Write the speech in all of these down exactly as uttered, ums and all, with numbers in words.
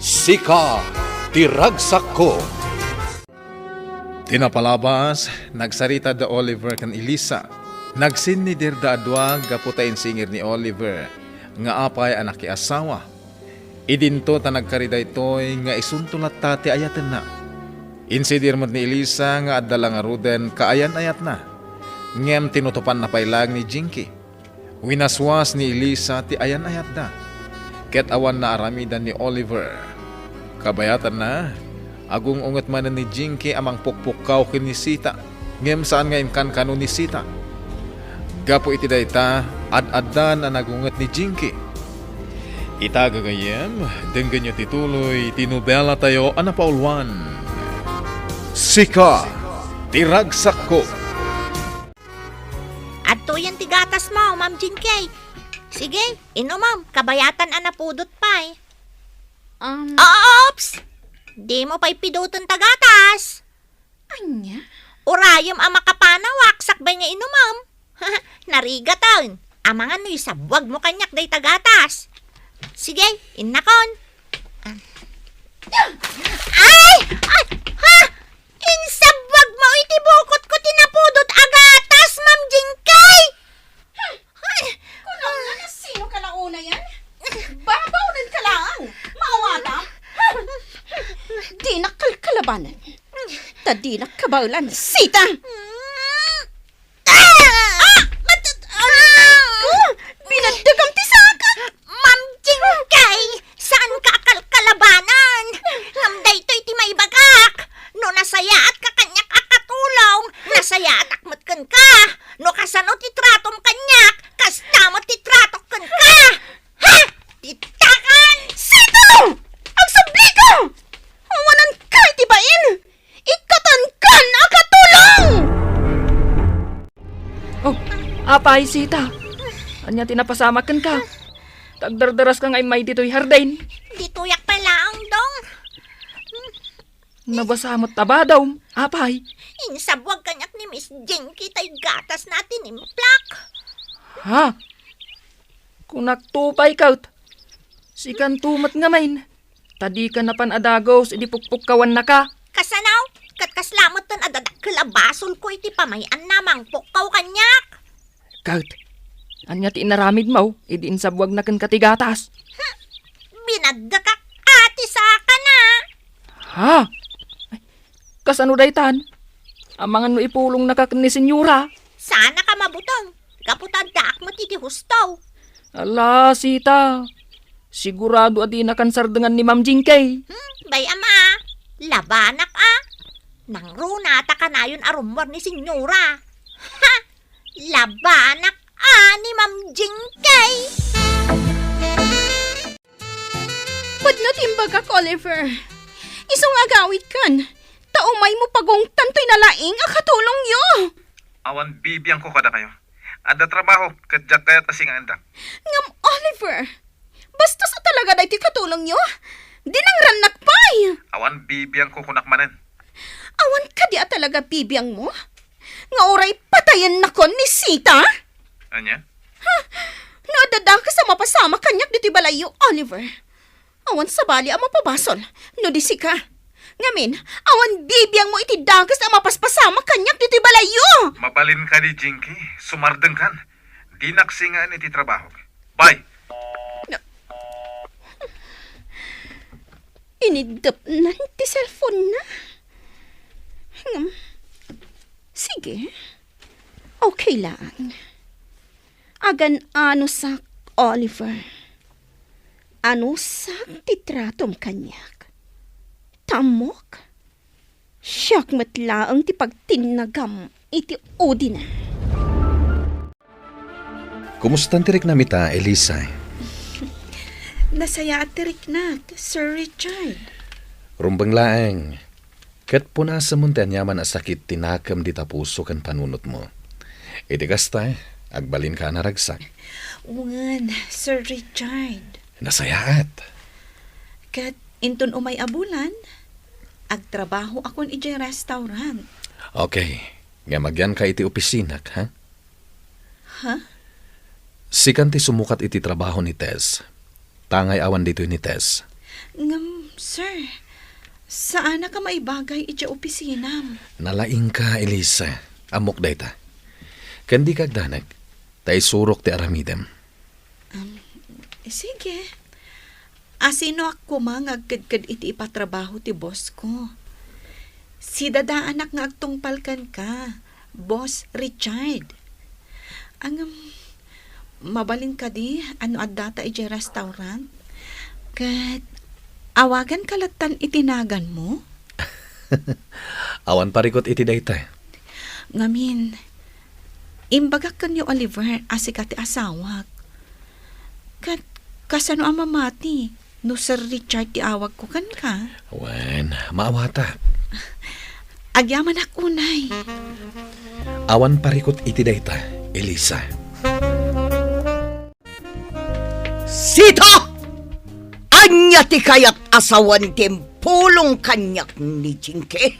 Sika ti ragsakko. Ti napalabas, nagsarita da Oliver ken Elisa. Nagsinniderda a dua gapu ta insingir ni Oliver nga apay a nakiasawa. Idinto ta nagkari daytoy nga isunto latta ti ayatenna. Insider met ni Elisa nga adda la ngaruden kaayan-ayatna. Ngem tinutopanna pay laeng ni Jinky. Winaswas ni Elisa ti ayan-ayatda, ket awan naaramidan ni Oliver. Kabayatanna, agung-unget manen ni Jinky a mangpukpukkaw ken ni Sita, ngem saan nga inkankano ni Sita. Gapu iti dayta, ad-addan a nagunget ni Jinky. Ita, gagayyem, denggenyo ti tuloy ti nobelatayo a napauluan, Sika ti Ragsakko. Adtoyen ti gatasmo, Ma'am Jinky. Sige, inumom, kabayatan a napudot pay. Um, Oops! Dimo pay pidoten ta gatas. Ania? Urayem a makapanawak sakbay nga inumom. Narigaten. Amangan no isabwagmo kaniak dayta gatas. Sige, innakon. Ay! Ay! Ha! Insabwagmo iti bukotko ti napudot a gatas, Ma'am Jinky! Ay! Kunam nga, nasino ka la unay? Babawnen ka laeng! Maawatam! Dinak kalkalabanen. Ta dinak kabaelan, Sita! Ah! Ah! Mat-, aray ko! Binaddegam ti sakak! Ma'am Jinky, saanka a kalkalabanan. Ngem daytoy ti maibagak. No nasayaatka kaniak a katulong, nasayaatak met kenka. No kasano ti tratom kaniak, kasta met ti tratok kenka. Ha? Ti takan! Sita! Agsablika! Awanan ka iti bain! Ikkatankan a katulong! Oh, apay, Sita? Ania ti napasamak kenka? Tagdardaraska nga immay ditoy hardin. Ditoyak pay laeng, Dong. Nabasa met ta badawm, apay? Insabwag kaniak ni Miss Jinky tay gatasna a tinimplak. Ha? Kunakto pay ket. Sikanto met ngamin. Ta dika napan a dagus idi pukpukkawannaka. Kasano? Ket kasla metten a dadakkel a basolko iti pamay-anna a mangpukkaw kaniak. Ket, ania ti inaramidmo idi insabwagna kenka ti gatas? Hmm, binaddekak a ti sakana. Ha? Ay, kasano daytan? Amangan no ipulongnaka ken ni Senyora. Saanaka mabuteng, gapu ta addaak met iti husto. Ala, Sita. Sigurado a dinakan sardengan ni Ma'am Jinky. Hmm, bay, ama. Labanak a. Nangruna ta kanayon a rummuar ni Senyora. Ha! Labanak a ni Ma'am Jinky. Pudno ti imbagak, Oliver. Isu nga agawidkan, ta umaymo pagungtan toy nalaing a katulongyo. Awan bibiangko kadakayo. Adda trabaho, ket diak kayat a singaendak. Ngem, Oliver, bastos a talaga daytoy katulongyo? Dinangrannak pay! Awan bibiangko, kunak manen. Awan kadi a talaga bibiangmo? Nga uray patayennakon ni Sita? Ania? Ha? No adda dakes a mapasamak kaniak ditoy balayyo, Oliver. Awan sabali a mapabasol no di sika. Ngamin, awan bibiangmo iti dakes a mapaspasamak kaniak ditoy balayyo. Mabalin kadi, Jinky, sumardengkan. Dinak singaen iti trabahok. Bye! Iniddepnan ti cellphone-na. Ngem, sige. Okay lang. Agan-anusak, Oliver. Anusak ti tratom kaniak. Ta ammok, siak met laeng ti pagtinnagam iti udina. Kumustan ti riknam ita, Elisa? Nasayaat ti riknak, Sir Richard. Rumbeng laeng. Ket punasemon ti aniaman a sakit ti nakem dita puso ken panunotmo. Iti kasta, agbalinka a naragsak. Wen, Sir Richard. Nasayaat. Ket inton umay a bulan, agtrabahoakon idiay restaurant. Okay. Ngem agyanka iti opisinak, ha? Ha? Sikan ti sumukat iti trabaho ni Tess. Tangay awan ditoy ni Tess. Ngem, Sir, saanak a maibagay idiay opisinam. Nalaingka, Elisa. Ammok dayta. Ken dika agdanag, ta isurok ti aramidem. Um, sige. Asinoak koma nga agkedked iti ipatrabaho ti boss ko? Sidadaanak nga agtungpal kenka, Boss Richard. Ngem, mabalin kadi a no addata idiay restaurant? Ket awaganka lattan iti naganmo? Awan parikut iti dayta. Ngamin, imbagak ken ni Oliver a sika ti asawak. Ket kasano a mamati no Sir Richard ti awagko kenka? Wen, maawatak. Agyamanak unay. Awan parikut iti dayta, Elisa. Sita! Ania ti kayat a sawen ti impulong kaniak ni Jinky?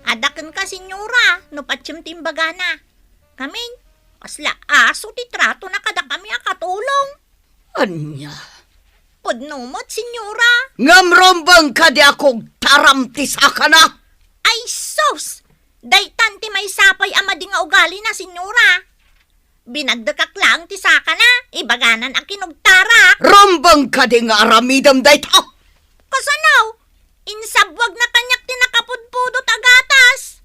Adda kenka, senyora, no patiem ti imbagana. Ngamin, kasla aso ti tratona kadakami a katulong. Ania? Pudno met, senyora. Ngem rumbeng kadi a kugtaram ti sakana? Ay sus! Daytan ti maysa pay a madi nga ugalina, senyora. Binagdekak laeng ti sakana, ibaganan a kinugtarak. Rumbeng kadi nga aramidem dayta? Kasano? Insabwagna kaniak ti nakapudpudot a gatas.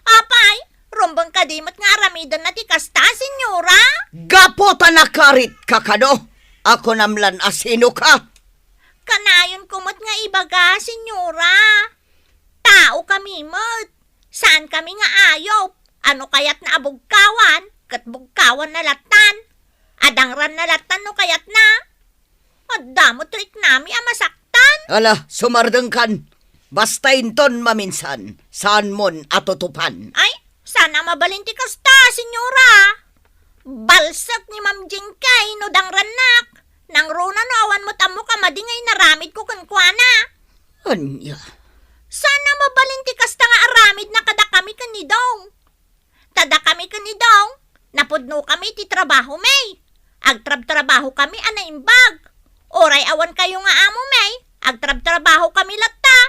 Apay, rumbeng kadi met nga aramidenna ti kasta, senyora? Gapu ta nakaritka kano, a kunam lan a sinoka. Kanayonko met nga ibaga, senyora. Taokami met. Saankami nga ayop. A no kayatna a bugkawan, ket bugkawanna lattan. A dangranna lattan no kayatna. Adda met riknami a masaktan. Ala, sumardengkan. Basta inton maminsan, saanmon a tutupan. Ay, saan a mabalin ti kasta, senyora. Balsek ni Ma'am Jinky no dangrannak. Nangruna no awan met ammok a madi nga inaramidko kenkuana. Ania? Saan a mabalin ti kasta nga aramidna kadakami ken ni Dong. Ta dakami ken ni Dong, napudnokami iti trabahomi. Agtrabtrabahokami a naimbag. Uray awan kayo nga amomi, agtrabtrabahokami latta.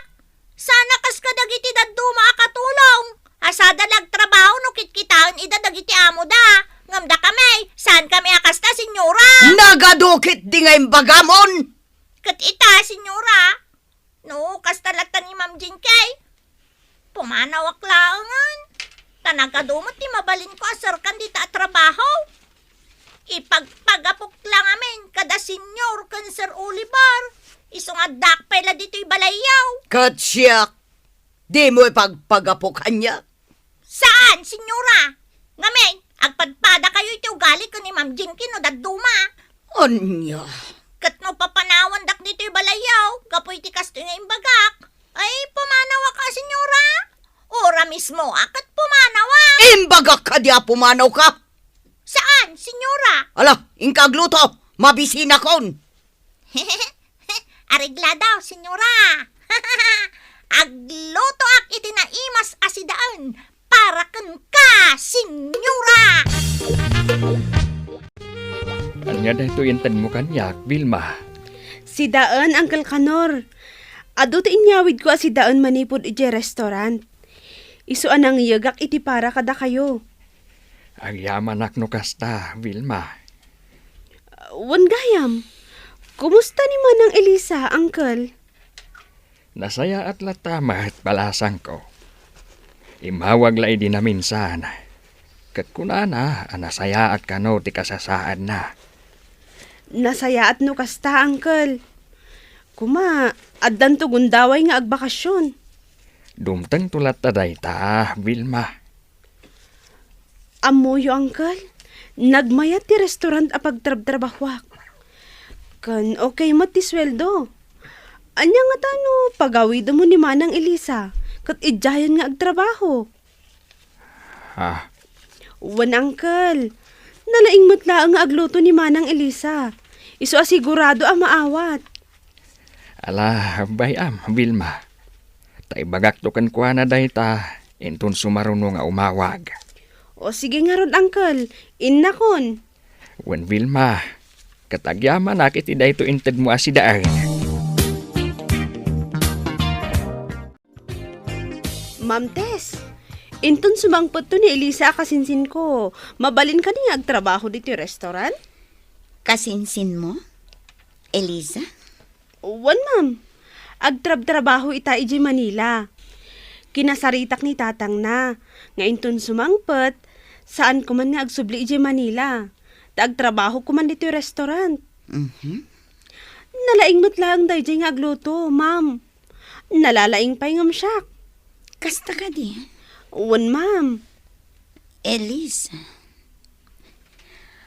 Saan a kas kadagiti dadduma a katulong, a sada la agtrabaho no kitkitaen ida dagiti amoda. Ngem dakami, saankami a kasta, senyora. Nagadu ketdi nga imbagamon. Ket ita, senyora, no kasta latta ni Ma'am Jinky, pumanawak laengen. Ta nagadu met ti mabalinko a serkan dita a trabaho. Ipagpagapok la ngamin kada Senyor ken Sir Oliver. Isu nga addaak pay la ditoy balayyo. Ket siak, dimo ipagpagapo kaniak? Saan, senyora? Ngamin, agpadpadakayo iti ugali ken ni Ma'am Jinky no dadduma. Ania? Ket no papanawandak ditoy balayyo, gapu iti kastoy nga imbagak, ay, pumanawak a, senyora. Ura mismo a ket pumanawak. Imbagak kadi a pumanawka? Saan, senyora? Ala, inka agluto, mabisinakon. Areglado, senyora. Aglutoak iti naimas a sidaen para kenka, senyora. Ania daytoy intedmo kaniak, Vilma? Sidaen, Uncle Kanor. Adu ti inyawidko a sidaen manipud idiay restaurant. Isu a nangiyegak iti para kadakayo. Agyamanak no kasta, Vilma. Wen gayam, kumusta ni Manang Elisa, Uncle? Nasayaat latta met, balasangko. Immawag la idi naminsan. Ket kunana a nasayaat kano ti kasasaadna. Nasayaat no kasta, Uncle. Koma, addanto gundaway nga agbakasyon. Dumtengto latta dayta, Vilma. Ammoyo, Uncle, nagmayat ti restaurant a pagtrabtrabahoak. Ken okay met ti sueldo. Ania ngata no pagawidemon ni Manang Elisa ket idiayon nga agtrabaho? Ha? Wen, Uncle. Nalaing met laeng nga agluto ni Manang Elisa. Isu a sigurado a maawat. Ala, bay-am, Vilma. Ta ibagakto kenkuana dayta, inton sumaruno nga umawag. O, sige ngarud, Uncle. Innakon. Wen, Vilma, ket agyamanak iti daytoy intedmo a sidaen. Ma'am Tess, inton sumangpet to ni Elisa a kasinsinko, mabalin kadi nga agtrabaho ditoy restaurant? Kasinsinmo, Elisa? Wen, ma'am. Agtrabtrabaho ita idiay Manila. Kinasaritak ni tatangna, nga inton sumangpet, saanko man nga agsubli idiay Manila. Ta agtrabahoko man ditoy restaurant. Mhm. Nalaing met laeng daydiay nga agluto, ma'am. Nalalaing pay ngem siak. Kasta kadi? Wen, ma'am. Elisa.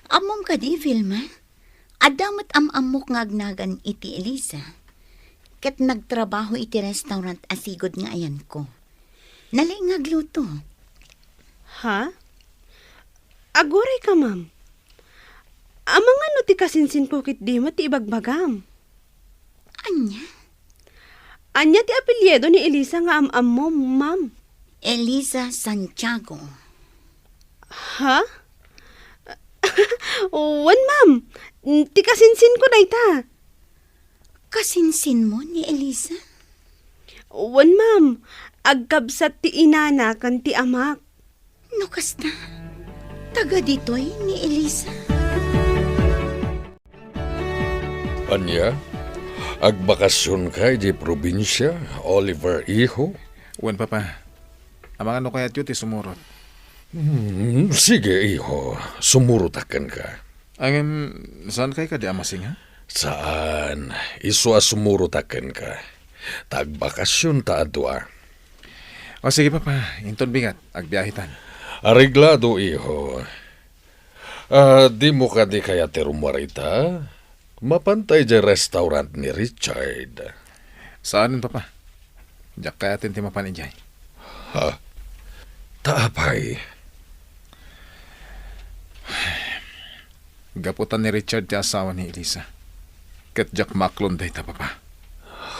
Ammom kadi, Vilma? Adda met am-ammok nga agnagan iti Elisa. Ket nagtrabaho iti restaurant a sigud nga ayanko. Nalaing nga agluto. Ha? Aguray ka, ma'am. Amangan no ti kasinsinko ket dimo ti ibagbagam. Ania? Ania ti apelyido ni Elisa nga am-ammom, ma'am? Elisa Santiago. Ha? Wen, ma'am. Ti kasinsinko dayta. Kasinsinmo ni Elisa? Wen, ma'am. Agkabsat ti inana ken ti amak. No kasta, taga ditoy ni Elisa. Ania? Agbakasionka idiay probinsia, Oliver, iho? Wen, Papa. Amangan no kayatyo ti sumurot. Hmm, sige, iho. Sumurotak kenka. Ngem, saankay kadi a masinga? Saan. Isu a sumurotak kenka. Ta agbakasionta a dua. O, sige, Papa. Inton bigat, agbiahetan. Areglado, iho. Ah, dimo kadi kayat ti rummuar ita? Mapanta idiay restaurant ni Richard. Saanen, Papa. Diak kayaten ti mapan idiay. Ha? Ta apay? Gapu ta ni Richard ti asawa ni Elisa. Ket diak maaklon dayta, Papa.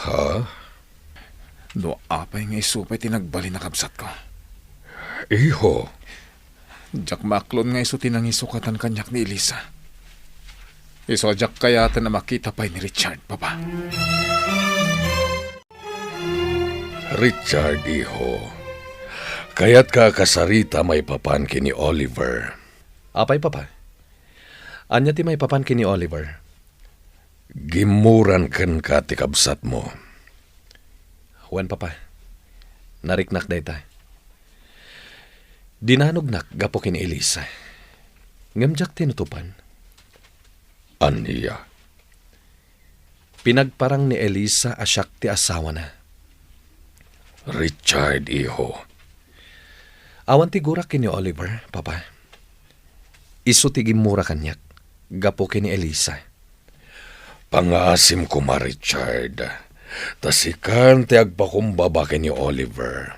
Ha? No apay nga isu pay ti nagbalin a kabsatko. Iho. Diak maaklon nga isu ti nangisukatan kaniak ni Elisa. Isu a diak kayaten a makita pay ni Richard, Papa. Richard, iho. Kayatka a kasarita maipapan ken ni Oliver? Apay, Papa? Ania ti maipapan ken ni Oliver? Gimmuran kenka ti kabsatmo. Wen, Papa. Nariknak dayta. Dinanognak gapu ken ni Elisa. Ngem diak tinutopan. Ania? Pinagparang ni Elisa a siak ti asawana. Richard, iho. Awan ti gurak ken ni Oliver, Papa. Isu ti gimmura kaniak gapu ken ni Elisa. Pangaasim koma, Richard, ta sikan ti agpakumbaba ken ni Oliver.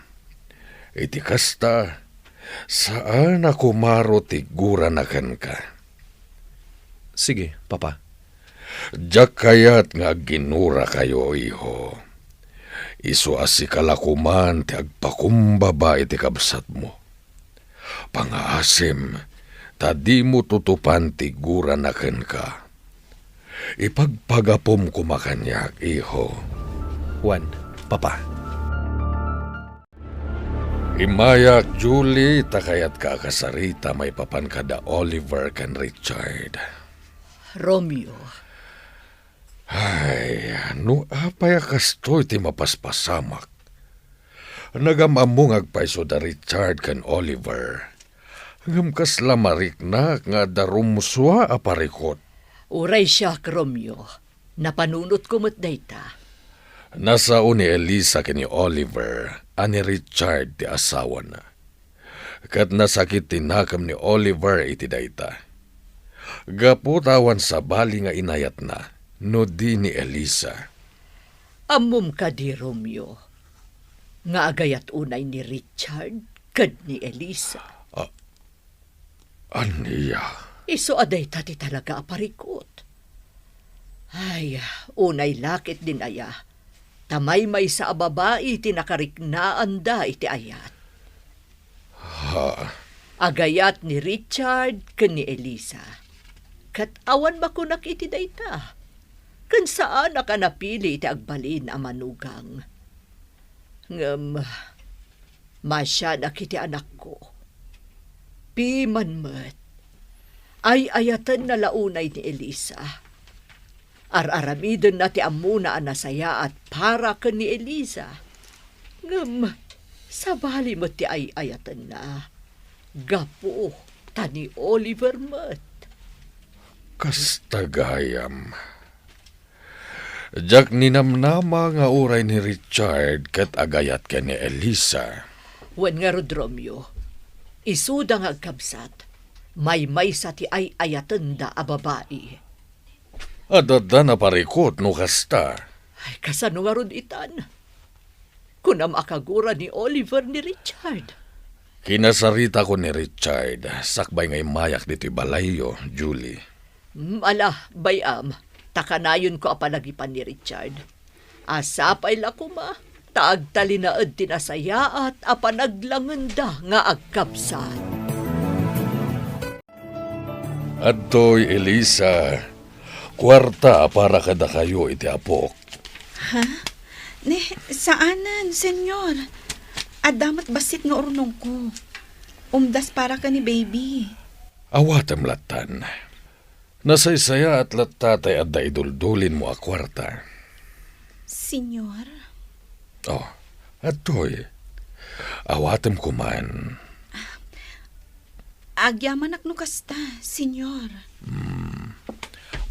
Iti kasta, saan a kumaro ti gurana kenka. Sige, Papa. Diak kayat nga agginurakayo, iho. Isu a sika la koman ti agpakumbaba iti kabsatmo. Pangaasim, ta dimo tutupan ti gurana kenka. Ipagpagapom koma kaniak, iho. Wen, Papa. Immayak, Julie, ta kayatka a kasarita maipapan kada Oliver ken Richard. Romeo. Ay, no apay a kastoy ti mapaspasamak. Nagam-ammo nga agpayso da Richard ken Oliver. Ngem kasla mariknak nga adda rumsua a parikut. Uray siak, Romeo. Napanunotko met dayta. Nasao ni Elisa ken ni Oliver a ni Richard ti asawana. Ket nasakit ti nakem ni Oliver iti dayta. Gapu ta awan sabali nga inayatna no di ni Elisa. Ammom kadi, Romeo, nga agayat unay ni Richard ken ni Elisa? A-, Ania? Isu a dayta ti talaga a parikut. Ay, unay la ket din aya, ta maymaysa a babai ti nakariknaanda iti ayat. Ha? Agayat ni Richard ken ni Elisa. Ket awan makunak iti dayta. Ken saanak a napili iti agbalin a manugang. Ngem, Masianak iti anakko. Piman met, ay-ayatenna la unay ni Elisa. Ar-aramidenna ti ammona a nasayaat para ken ni Elisa. Ngem sabali met ti ay-ayatenna gapu ta ni Oliver met. Kasta gayam. Diak ninamnama nga uray ni Richard ket agayat ken ni Elisa. Wen ngarud, Romeo, isuda nga agkabsat, maymaysa ti ay-ayatenda a babai. Adda naparikut no kasta. Ay, kasano ngarud itan? Kunam a kagura ni Oliver ni Richard. Kinasaritako ni Richard sakbay nga immayak ditoy balayyo, Julie. Mm, ala, bay-am, ta kanayonko a panagipan ni Richard. A sapay la koma, ta agtalinaed ti nasayaat a panaglangenda nga agkabsat. Adtoy, Elisa, kuarta para kadakayo iti apok. Ha? Ne, saanen, Senyor. Adda met bassit nga urnongko. Umdas para ken ni baby. Awatem lattan. Nasaysayaat latta tay adda iduldulinmo a kuarta. Senyor? Oh, adtoy. Awatem koman. Agyamanak no kasta, Senyor. Hmm.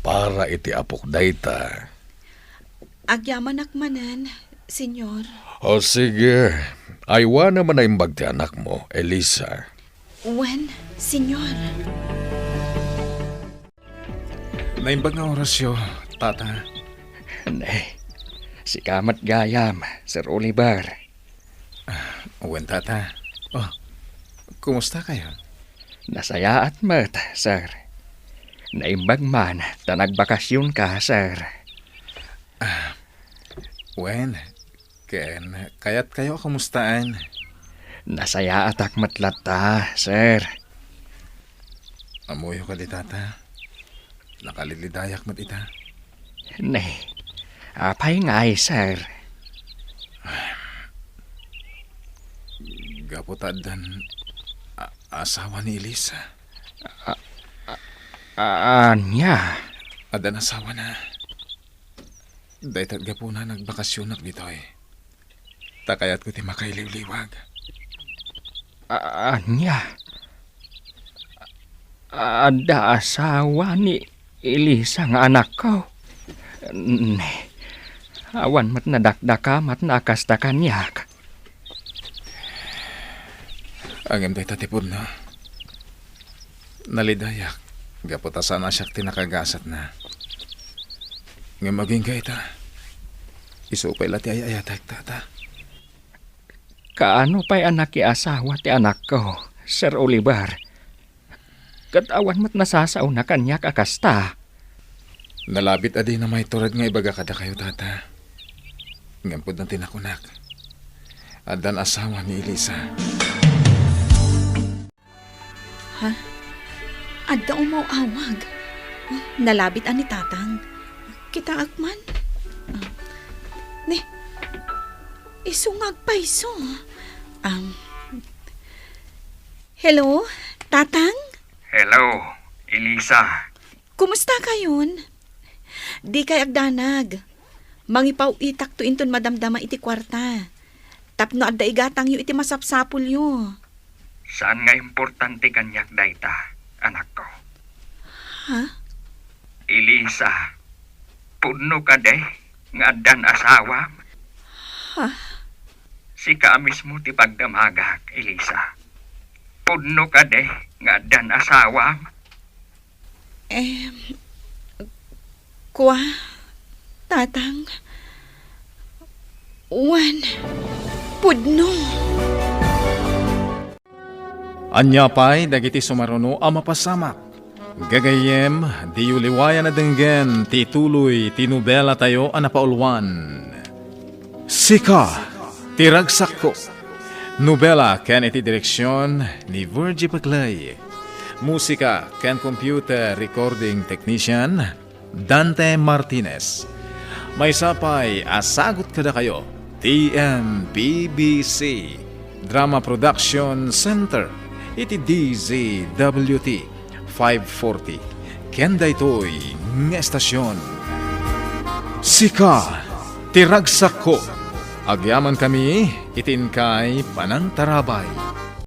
Para iti apok dayta. Agyamanak manen, Senyor. O sige, aywana man naimbag ti anakmo, Elisa. Wen, Senyor. Naimbag nga orasyo, Tata. Ne, sika met gayam, Sir Oliver. Ah, wen, Tata. Oh, kumusta kayo? Nasayaat met, Sir. Naimbag man ta nagbakasionka, Sir. Ah, wen, ken kayatkayo a kumustaen? Nasayaatak met latta, Sir. Ammoyo kadi, Tata? Nakalidayak met ita. Ne, apay ngay, Sir? Gapu ta addan a-, asawa ni Elisa. A-, a-, ania? Addan asawana. Dayta gapuna nagbakasionak ditoy. Ta kayatko ti makailiwliwag. A-, ania? Adda asawa ni Elisa nga anakko? Ne, awan met nadakdakamatna a kasta kaniak. Ngem dayta ti pudno. Nalidayak, gapu ta saan a siak ti nakagasatna. Ngem agingga ita. Isu pay la ti ay-ayatek, Tata. Kaano pay a nakiasawa ti anakko, Sir Oliver? Ket awan met nasasaona kaniak a kasta. Nalabit a dina maitured nga ibaga kadakayo, Tata. Ngem pudno ti nakunak. Addan asawa ni Elisa. Ha? Adda umaw-awag. Nalabit a ni Tatang. Kitaak man. Ah. Ni, isu nga agpayso. Um, hello, Tatang? Hello, Elisa. Kumusta kayon? Dikay agdanag. Mangipaw-itakto inton madamdama iti kuarta. Tapno adda igatangyo iti masapsapulyo. Saan nga importante kaniak dayta, anakko. Ha? Elisa, pudno kadi nga addan asawam? Ha? Sika a mismo ti pagdamagak, Elisa. Pudno kadi nga addan asawam? Em, kua, Tatang, wen, pudno. Ania pay dagiti sumaruno a mapasamak? Gagayyem, diyo liwayan a denggen ti ituloy ti nobelatayo a napauluan. Sika ti ragsakko. Nobela ken iti direksion ni Virgie Paclay. Musika ken computer recording technician, Dante Martinez. Maysa pay a sagut kadakayo, T M P B C. Drama Production Center iti D Z W T five forty. Ken daytoy nga estasion, Sika ti Ragsakko. Agyamankami iti inkay panangtarabay.